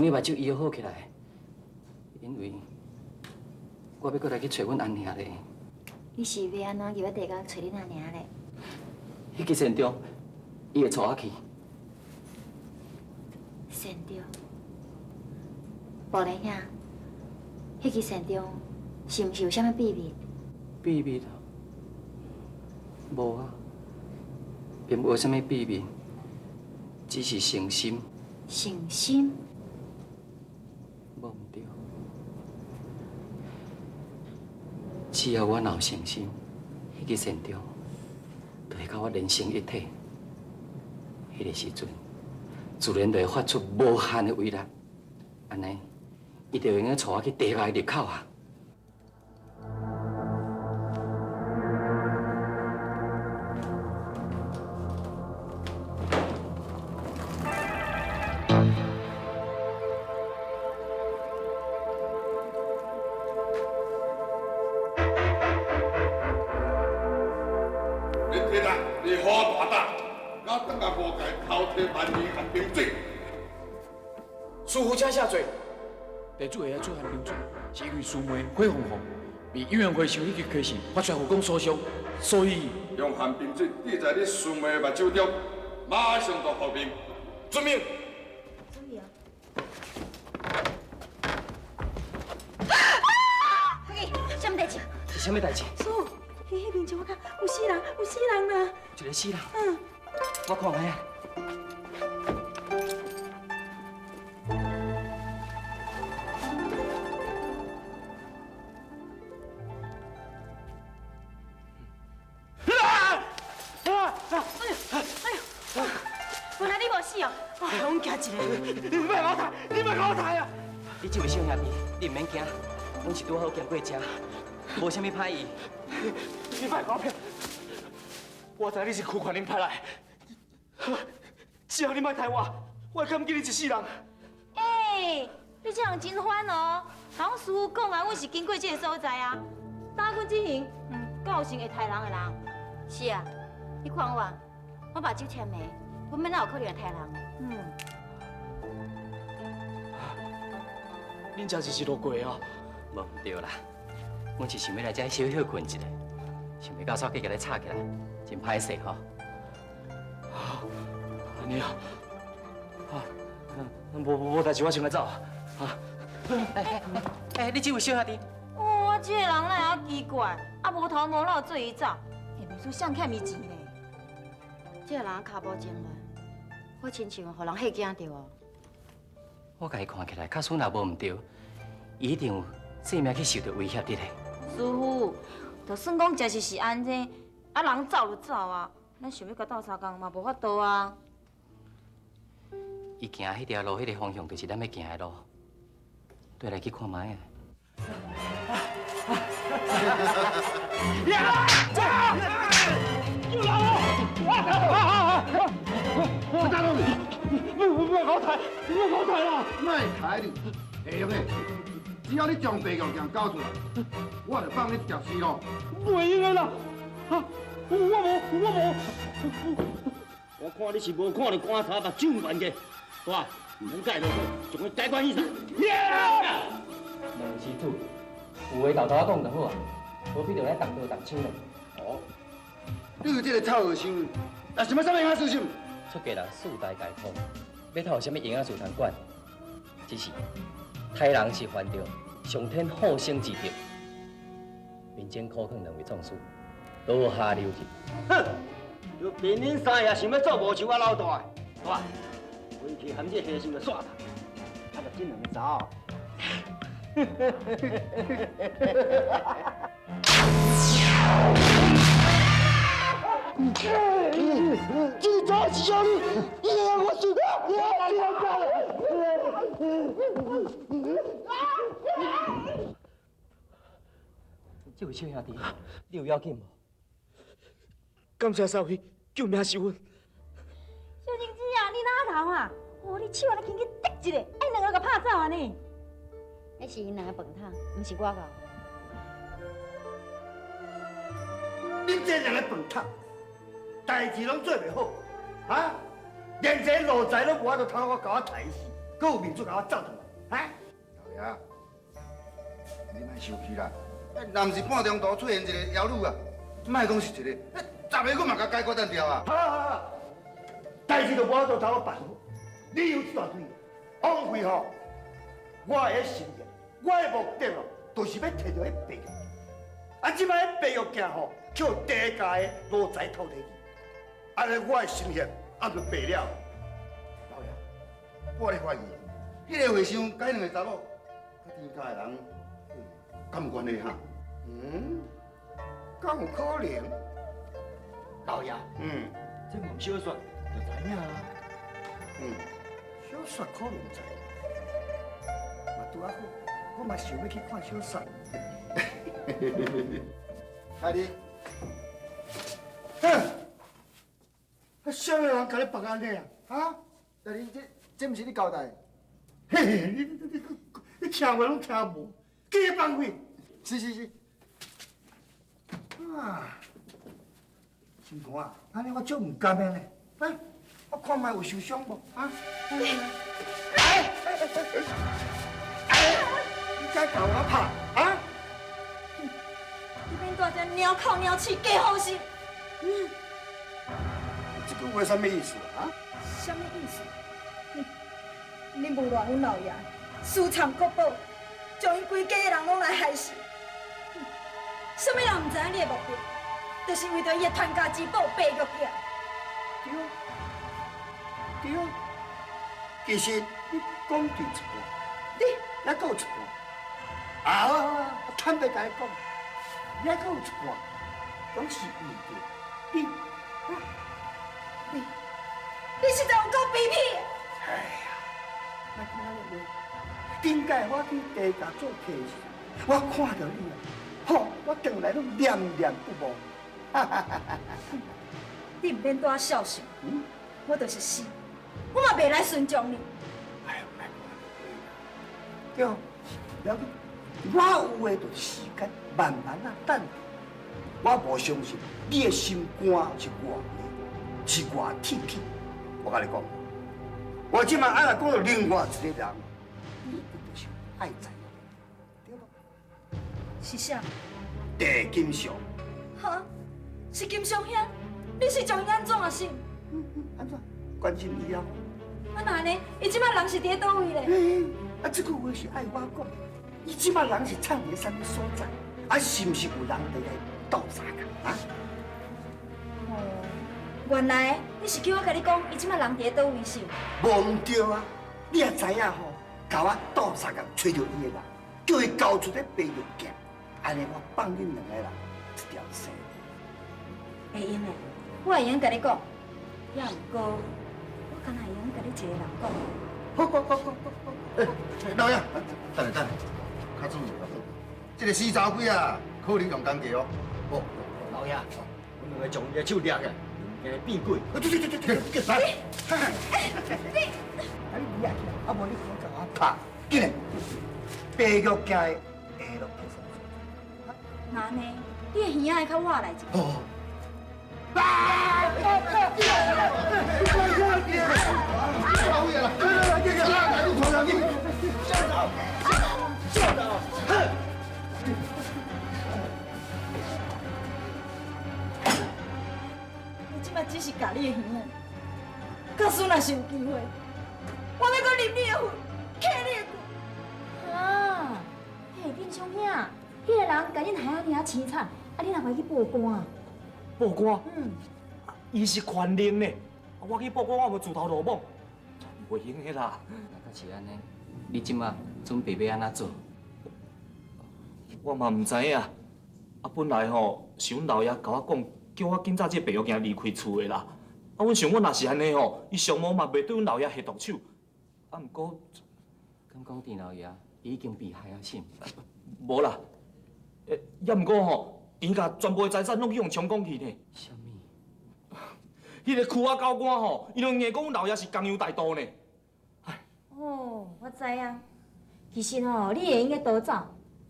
你目睭醫好起來，因為我欲閣來去揣阮阿娘咧。你是欲按怎入去地窖揣恁阿娘咧？彼支善終，伊會帶我去。善終，寶蓮兄，彼支善終是毋是有啥物秘密？秘密？無啊，並無啥物秘密，只是誠心。誠心？無毋對，只要我若有誠心，彼支善終就會佮我連成一體。彼个時陣，自然就會發出無限的威力。按呢，伊就會用帶我去地獄的入口啊！恁天啊，你好大胆，敢转来无界偷提万年寒冰水？师父，请下罪。地主会晓煮寒冰水，是因为师妹火凤凤被因缘会想以及溪时发出佛光所伤，所以用寒冰水滴在你师妹的目睭中，马上就复明。遵命。注意啊！什么代志？是啥物代志？师父，彼边墙仔跤有死人，有死人啦！一个死人。嗯。我看覓啊。哎呦！原來你無死哦！哎，阮驚一下。你莫共我刣，你莫共我刣啊！你這位小兄弟，你毋免驚，阮是拄好經過遮，無啥物歹意。你莫共我騙，我知你是屈權恁派來，只要你莫刣我，我會感激你一世人。欸，你這人真煩哦！頭先師父講啊，阮是經過這個所在啊，打阮這行，夠成會刣人的人。是啊，你看我，我目睭青眉，我免哪有可能會刣人的。恁這是路過啊？無毋對啦，阮是想欲來遮小歇睏一下，想袂到煞去共你吵起來，真歹勢吼。按呢啊，啊，無代誌，我先來走啊。欸，你這位小兄弟，哦，這個人哪會遐奇怪？啊，無頭無腦做伊走，欸，袂輸誰欠伊錢呢？這个人跤步真亂，我親像予人嚇驚著哦。我共伊看起來，假使若無毋對，伊一定有性命去受著威脅佇咧。師父，就算講真實是按呢，啊人走就走啊，咱想欲共鬥相共嘛無法度啊。伊行彼條路，彼個方向就是咱欲行的路，綴來去看覓啊。有人哦！大龙，莫共我刣，莫共我刣啦！莫刣你，会用的，只要你將白玉劍交出來，我就放你一條生路。袂用的啦！啊，我無，我無。我看你是無看著棺材目睭懸的，大，毋免解落去，將伊解關起來。兩位施主，有話沓沓仔講就好啊，無必要來動刀動槍咧。哦，你這個臭和尚，也想欲啥物營養素是毋？出家人四大皆空，欲透啥物營養素通管？只是刣人是犯著上天護生之德，民間苦勸兩位壯士，刀下留人。哼，就憑恁三爺想欲做無手仔老大，大，回去含這和尚就煞頭，啊，就這兩个查某。这个是啥物？你让我输！這位小兄弟，你有要緊無？感謝三位救命之恩。小英子啊，你哪頭啊？哦，你手按呢輕輕滴一下，哎，兩个共拍走按呢？彼是𪜶兩个飯桶，毋是我共。恁這兩个飯桶，代誌攏做袂好，啊，連一个奴才攏無法度通我共我刣死。阁有面子共我走轉來？啊？老爺，你莫生氣啦，若毋是半中途出現一個妖女啊，莫講是一個，十個我嘛共解決當掉啊！好好好，代誌就無法度通我辦，理由一大堆，枉費吼，我的心願，我的目的哦，就是欲提著彼白玉。啊，這擺彼白玉鏡吼，予鄭家的奴才偷提去，按呢我的心血啊就白了。老爺，我咧懷疑，彼個和尚佮彼兩個查某，佮田家的人，敢有關係哈？嗯，敢有可能？老爺，這問小雪就知影啊。小雪可能知，嘛拄仔好，我嘛想欲去看小雪。開你。哼，啊，啥物人共你縛按呢啊？啊？但是這毋是你交代的？嘿嘿，你聽話攏聽無，繼續放屁。是是是。啊，心肝啊，按呢我足毋甘的呢。來，我看覓有受傷無？啊？哎哎，你敢共我拍？啊？你免蹛遮鳥口鳥舌假好心。這句話啥物意思啊？啥物意思？你誣賴阮老爺，私藏國寶，將𪜶規家的人攏來害死。啥物人毋知影你的目的，就是為著伊的傳家之寶白玉鏡。對，對，其實你講對一半，你還閣有一半。啊，坦白共你講，你還閣有一半，攏是為著你。你實在有夠卑鄙！哎呀，莫講按呢話。頂擺我去地家做客時，我看著你啊，吼，我轉來攏念念不忘。你毋免對我笑笑，我就是死，我嘛袂來順從你。哎呦，莫講按呢話啦，對，不要緊，我有的就是時間，慢慢仔等。我無相信你的心肝是偌硬，是偌鐵齒。我共你講，我這擺愛若講著另外一個人，你一定就是愛知影，對無？是啥？鄭金祥。哈？是金祥兄？你是將伊按怎啊是？按怎？關心伊啊。啊那按呢？伊這擺人是佇咧佗位咧？啊，這句話是愛我講。伊這擺人是藏佇啥物所在？啊，是毋是有人佇咧鬥相共啊？哦，原來你是叫我共你講，伊這擺人佇咧佗位是？無毋對啊！你也知影吼，共我鬥相共揣著伊的人，叫伊交出彼白玉鏡，按呢我放恁兩个人一條生路。會用的，我會用共你講，也毋過我敢若會用共你一個人講。好好好好好。欸，老爺，等下等下，較注意較注意，這個死查某鬼啊，可能用工價哦。哦，老爺，阮兩個將伊的手掠起來，驚伊變鬼。對對對對對，來，你，啊你掠起來，啊無你敢共我拍，緊來，白玉鏡的下落佇啥所在？那按呢，你的耳仔會較我來一下。哦。啊！老爺啦，來來來，來來，你走，走，走，哼！我這擺只是共你的耳仔，假使若是有機會，我欲閣入你的肺，啃你的骨。啊！嘿，金昌兄，彼个人共恁害按呢仔凄惨，啊，你若袂去報官？報官？嗯。伊是權令呢，我去報官，我無自投羅網，袂用的啦。若是按呢，你這擺準備欲按怎做？我嘛毋知影。啊，本來吼是阮老爺共我講，叫我緊早這白玉鏡離開厝的啦。啊，阮想阮若是按呢吼，伊上無嘛袂對阮老爺下毒手。啊，毋過，敢講田老爺已經被害啊？是？無啦。欸，也毋過吼，田家全部的財產攏去予充公去呢。啥物？彼個區仔狗官吼，伊攏硬講阮老爺是江洋大盜呢。哦，我知影。其實吼，你會用該逃走，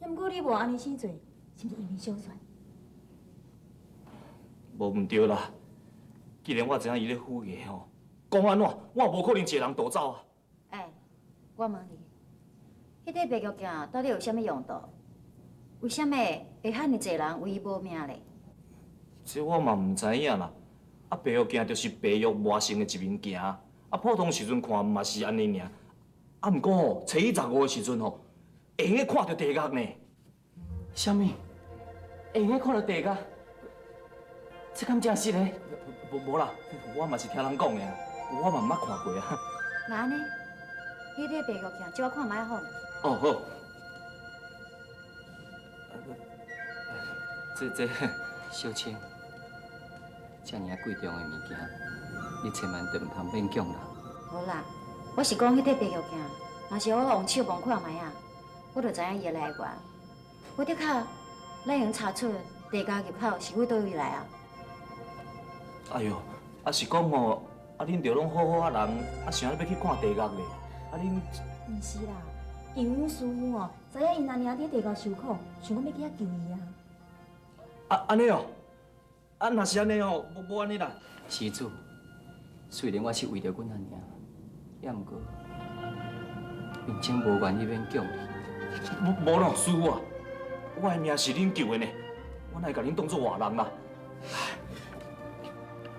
也毋過你無按呢生做，是毋是因為小雪？無毋對啦。既然我知影伊咧敷牙吼，講按怎，我也無可能一个人逃走啊。欸，我问你，彼块白玉镜到底有啥物用途？为啥物会遐尔济人为伊无命咧？这我嘛毋知影啦。啊，白玉镜就是白玉磨成的一面镜，啊，普通时阵看嘛是按呢尔。啊，毋过吼，初一十五的时阵吼，会用得看著地狱呢。啥物？会用得看著地狱？这敢真实的？无啦，我嘛是听人讲的，我嘛毋捌看过啊。那按呢？彼块白玉镜借我看觅好。哦好。这小青，遮尔啊贵重的物件，你千万就毋通勉强啦。无啦，我是讲彼块白玉镜，若是我用手摸看觅啊，我就知影伊的来源。我的确，咱会用查出地窖入口是佚佗位来啊。哎哟，啊是讲吼，啊恁著拢好好仔人，啊想欲去看地狱咧？啊恁？毋是啦，因为阮师父哦，知影𪜶阿娘伫地窖受苦，想讲欲去遐救伊啊。啊，按呢哦，啊若是按呢哦，无无按呢啦。施主，虽然我是为著阮阿娘，也毋过，面前无愿意勉强你。无无咯，师父啊，我的命是恁救的呢，我哪会共恁当做外人啦？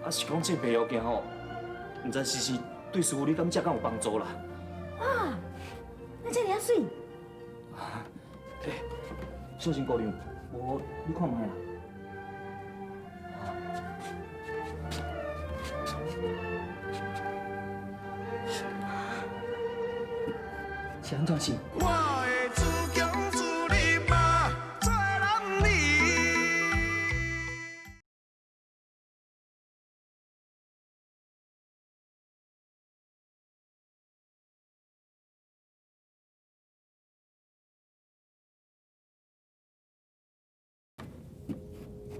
啊是讲这白玉镜吼，毋知是是对师父你敢这敢有帮助啦？哇，那遮尔啊媠！欸，小心姑娘，无你看觅啦。是按怎是？我的自强自立嘛，做人儿。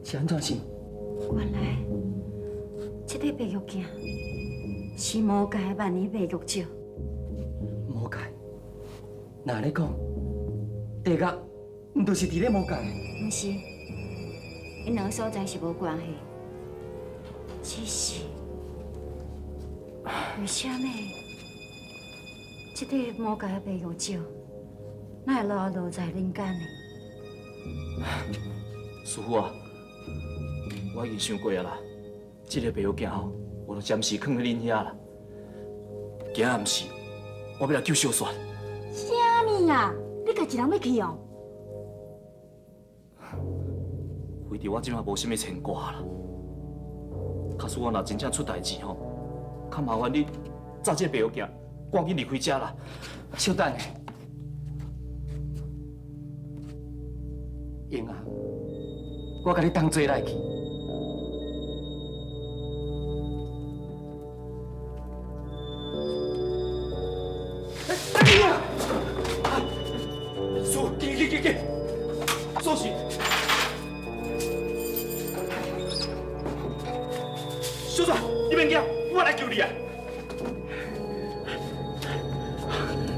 是按怎是？原来这块白玉镜是魔界的万年白玉石。魔界？若按呢讲，地狱毋就是伫咧魔界？毋是，𪜶两个所在是无关系，只是为啥物这块魔界的白玉石，哪会落在人间呢？师父啊，我已经想过啊啦，这个白玉镜吼，我就暂时囥伫恁遐啦。今仔暗时，我欲来救小雪。啥物啊？你家一人欲去哦？非伫我这马无啥物牵挂啦。假使我若真正出代志吼，较麻烦你扎这白玉镜，赶紧离开遮啦。稍等下，英啊，我共你同齐来去。叔，紧紧紧紧，锁匙。小雪，你免惊，我来救你啊！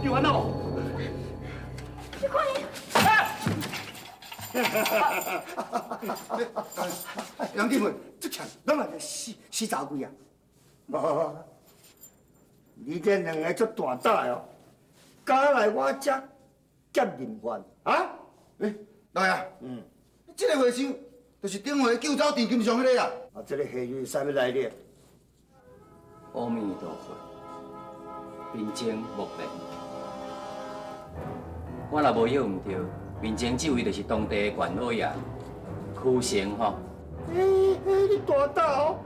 你有按怎无？你看伊。杨金辉，这钱拢来死死查鬼啊！无，你这两个足大胆哦，敢来我遮劫人犯啊？欸，老爷，这个和尚就是顶回救走陈金松彼个啊。啊，这个和尚是啥物来历？阿弥陀佛，面前木莲。我若无约毋对，面前这位就是当地的元老爷屈成吼。欸欸，你大胆哦！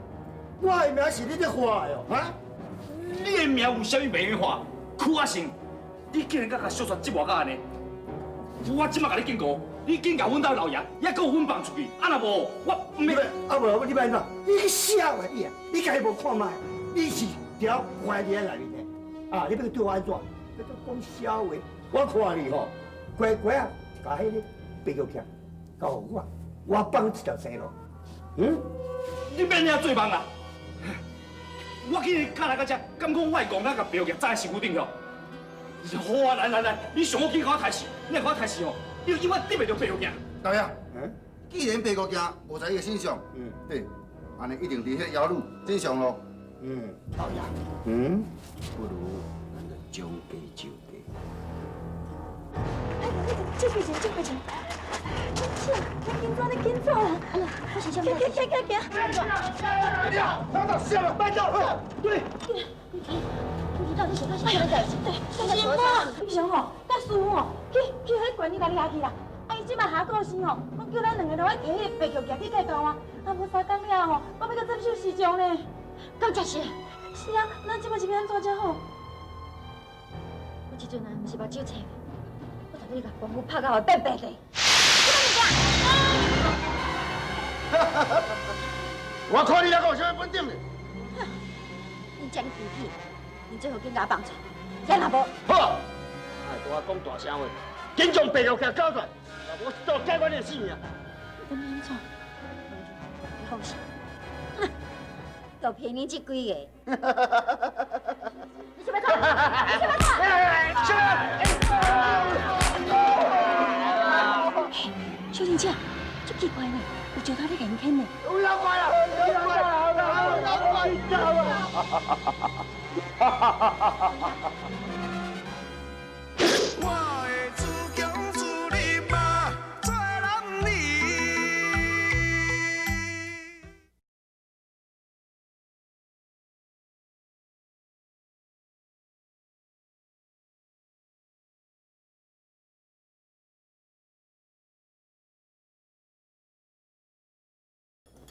我的名是你咧喊的哦，哈？你的名有啥物袂用喊？屈阿成，你竟然敢共小雪折磨到按呢？我这马共你警告，你紧共阮兜老爷，抑阁有阮放出去，啊若无，我毋免。啊无，你欲按怎？你去痟话你啊！你家己无看觅？你是条关伫内面的，啊！你欲对我按怎？你阁讲痟话，我看你吼，乖乖啊，共彼个白玉镜交予我，我放一条生路。嗯？你免遐做梦啦！我今日敢来到遮，敢讲我会戆到共白玉镜扎在身躯顶哟？好啊，来来来，你上好紧共我刣死，你若共我刣死吼，你就永远得袂著白玉镜。老爷，既然白玉镜无在伊的身上，对，按呢一定伫彼妖女身上咯。老爷，不如咱就将计就计，这边这边，这，你紧走，你紧走啦！哎呀，发生啥物事？行行行行。走走，下了，慢走。对。你到底是发生啥物代志？是我，你想吼，甲师傅吼，去彼管理家遐去啦。啊，伊这摆下个时吼，讲叫咱两个落去提彼个白玉镜去计交啊。啊，无三工了吼，我欲阁斩首示众呢。敢真是？是啊，咱这摆是欲按怎才好？我这阵啊，毋是目睭青，我绝对共官府拍到变白地。我看你还阁有啥物本领呢？你这呢脾气，你最好紧共我放出来，也若无，好，哎，对我讲大声话，紧将白玉镜交出来，若无就解我你的性命。你安怎？你放心，就骗你这几个。你想欲创？你想欲创？小玲姐，足奇怪呢，有石头咧共𪜶牵呢。有妖怪啊！有妖怪啊！有妖怪！我会自强自立嘛，做男儿。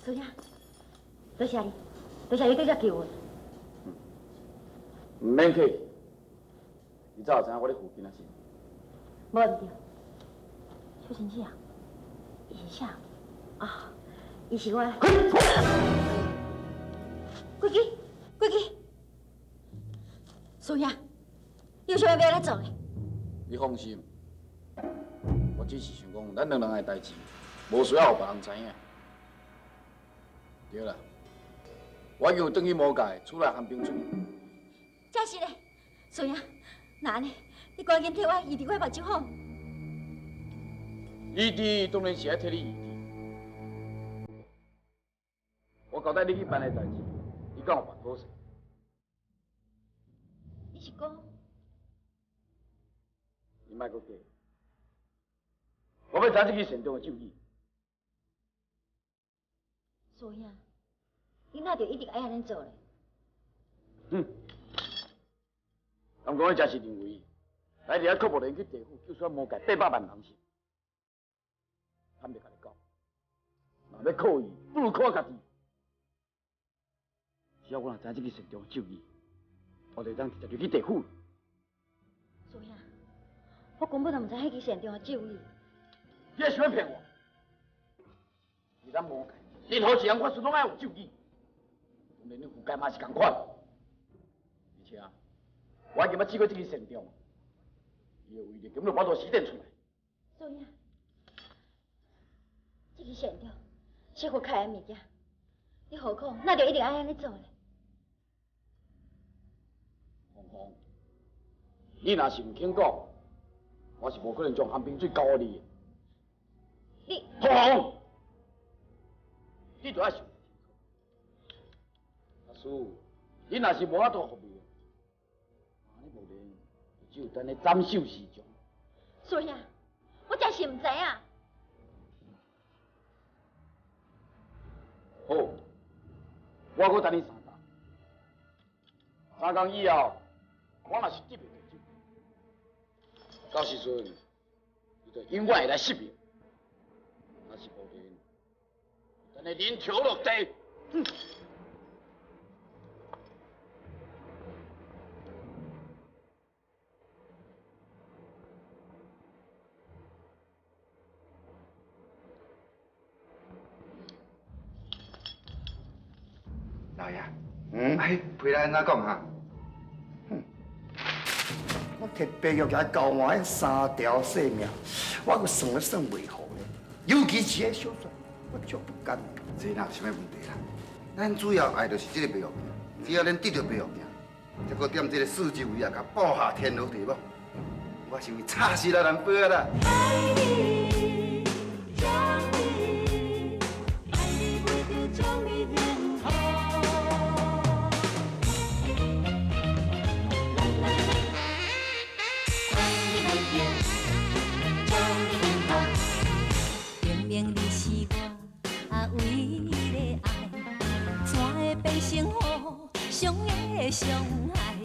师兄，多谢你，多谢你对遮救我。毋免客气，你早就知影我咧附近啊是？无毋对，小仙子啊，伊是啥？啊，伊是我。过去，过去。师兄，你有啥物欲来做的？你放心，我只是想讲，咱两人的代志，无需要予别人知影。对啦，我已经有转去魔界，厝内寒冰水。真是的，师兄，那按呢，你赶紧替我医治我的目睭好。医治当然是爱替你医治。我交代你去办的代志，你敢有办好势？你是讲？你莫阁假，我欲知这支善终的咒语。师兄，你哪就一直爱按呢做咧？哼，人讲彼真是认为，来伫遐刻薄人去地府救出魔界800万人是，坦白共你讲，若欲靠伊，不如靠我家己。只要我若知这支善终的咒语，我就当直接入去地府。师兄，我根本就毋知彼支善终的咒语。你还想欲骗我？伫咱魔界，任何一项法术拢爱有咒语，当然恁符界嘛是仝款。而且，我已经捌试过这支善终，伊的威力根本无法度施展出来。师兄，这支善终是佛开的物件，你何苦那就一定爱按呢做咧？红红，你若是毋肯讲，我是无可能将寒冰水交予你的。你红红，你著爱想清楚。阿叔，你若是无法度复命，按呢无练，就只有等咧斩首示众。师兄，我真是毋知影。好，我阁等你三工。三工以后，我若是得袂著手，到时阵，你就永远会来失明。若是无练，等你人头落地。哼！老爷，哎，批来按怎讲哈？哼，我提白玉镜交换彼三条性命，我阁算咧算袂好咧。尤其是彼小说，我足不甘。这哪有啥物问题啦？咱主要爱就是这个白玉镜，只要咱得著白玉镜，再阁踮这个四周围啊，共布下天罗地网，我是为插死啦难保啦。爱你，将你，爱你袂得将你延后。来来来，看你来行，将變成互相的傷害。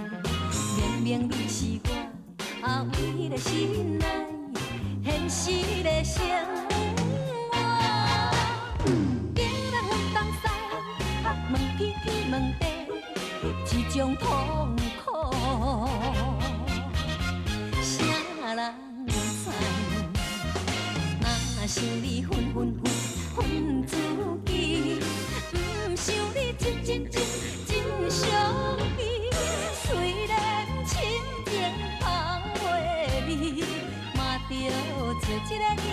明明你是我阿偉的心愛，現實的生活。別人東西，問天天問地，這種痛苦，啥人知？若想你分分分分自己，毋想你真真真真傷悲。雖然深情放袂離，嘛著找一个理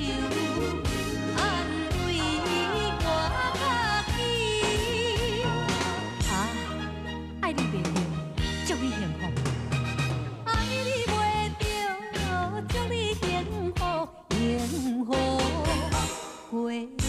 由安慰我家己。啊，愛你袂著，祝你幸福。愛你袂著，祝你幸福，幸福過。